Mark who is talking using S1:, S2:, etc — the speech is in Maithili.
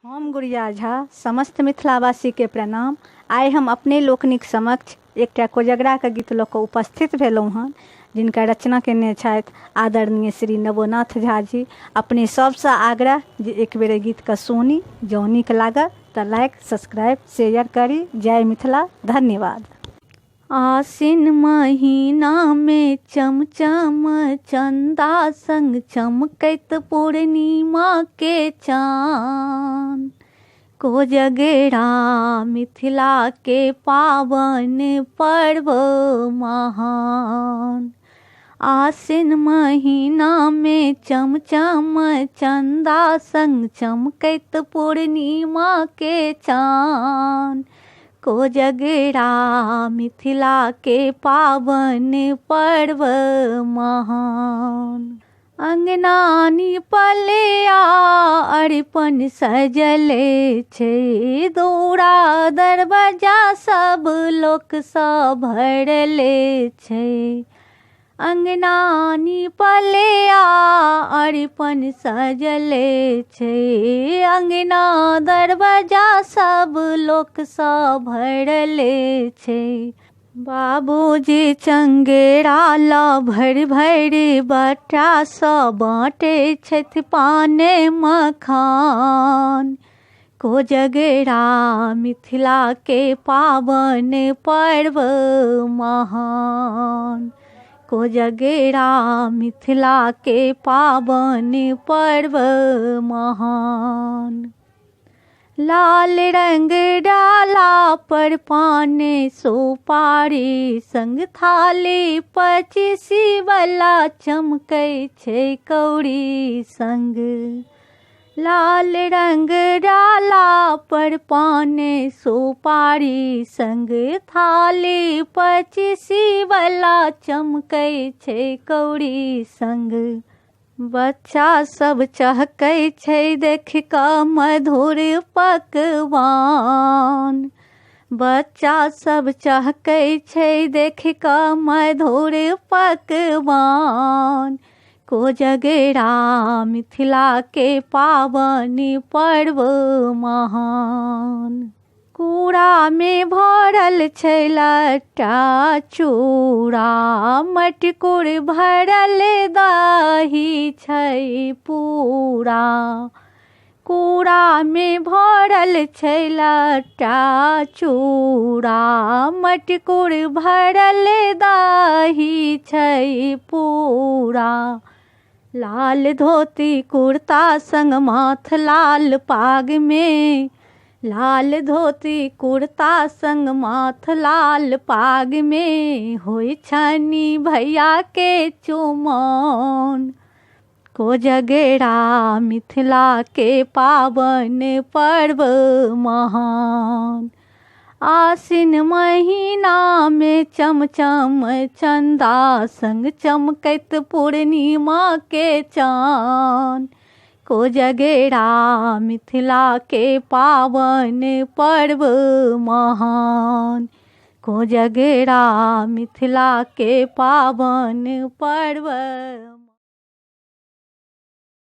S1: हम गुड़िया झा, समस्त मिथिलावासीके प्रणाम। आइ हम अपने लोकनिक समक्ष एकटा कोजगराके गीत लऽ कऽ उपस्थित भेलहुँ हँ, जिनका रचना केने छथि आदरणीय श्री नवोनाथ झा जी। अपने सबसँ आग्रह जे एक बेर एहि गीतके सुनी, जँ नीक लागत तऽ लाइक, सब्सक्राइब, शेयर करी। जय मिथिला, धन्यवाद। आसिन महीनामे चमचम चन्दा संग चमकैत पूर्णिमाके चान। कोजगरा मिथिलाके पावन पर्व महान। आसिन महीनामे चमचम चन्दा संग चमकैत पूर्णिमाके चान। कोजगरा मिथिलाके पावन पर्व महान। अङ्गना निपलिया अरिपन सजले छै, दौरा दरवाजा सब लोकसँ भरले छै। अङ्गना निपलिया अरिपन सजले छै, अङ्गना दरवाजा सब लोकसँ भरले छै। बाबूजी चङ्गेरा लऽ भरि भरि बट्टा सब बाँटै छथि पाने मखान। कोजगरा मिथिलाके पावन पर्व महान। कोजगरा मिथिलाके पावन पर्व महान। लाल रंग डाला पर पाने सुपारी संग थाली पचीसी वाला चमकै छै कौड़ी संग। लाल रंग डाला पर पाने सुपारी संग थाली पचीसी वाला चमकै छै कौड़ी संग। बच्चा सब चहकै छै देख कऽ मधुर पकवान। बच्चा सब चहकै छै देख कऽ मधुर पकवान। कोजगरा मिथिलाके पावन पर्व महान। कूड़ामे भरल छै लट्टा चूड़ा, मटकुर भरल दही छै पूरा। कूड़ामे भरल छै लट्टा चूड़ा, मटकुर भरल दही छै पूरा। लाल धोती कुर्ता संग माथ लाल पागमे, लाल धोती कुर्ता संग माथ लाल पागमे होइ छनि भैयाके चुमाओन। कोजगरा मिथिलाके पावन पर्व महान। आसिन महीनामे चमचम चन्दा संग चमकैत पूर्णिमाके चान। कोजगरा मिथिलाके पावन पर्व महान। कोजगरा मिथिलाके पावन पर्व।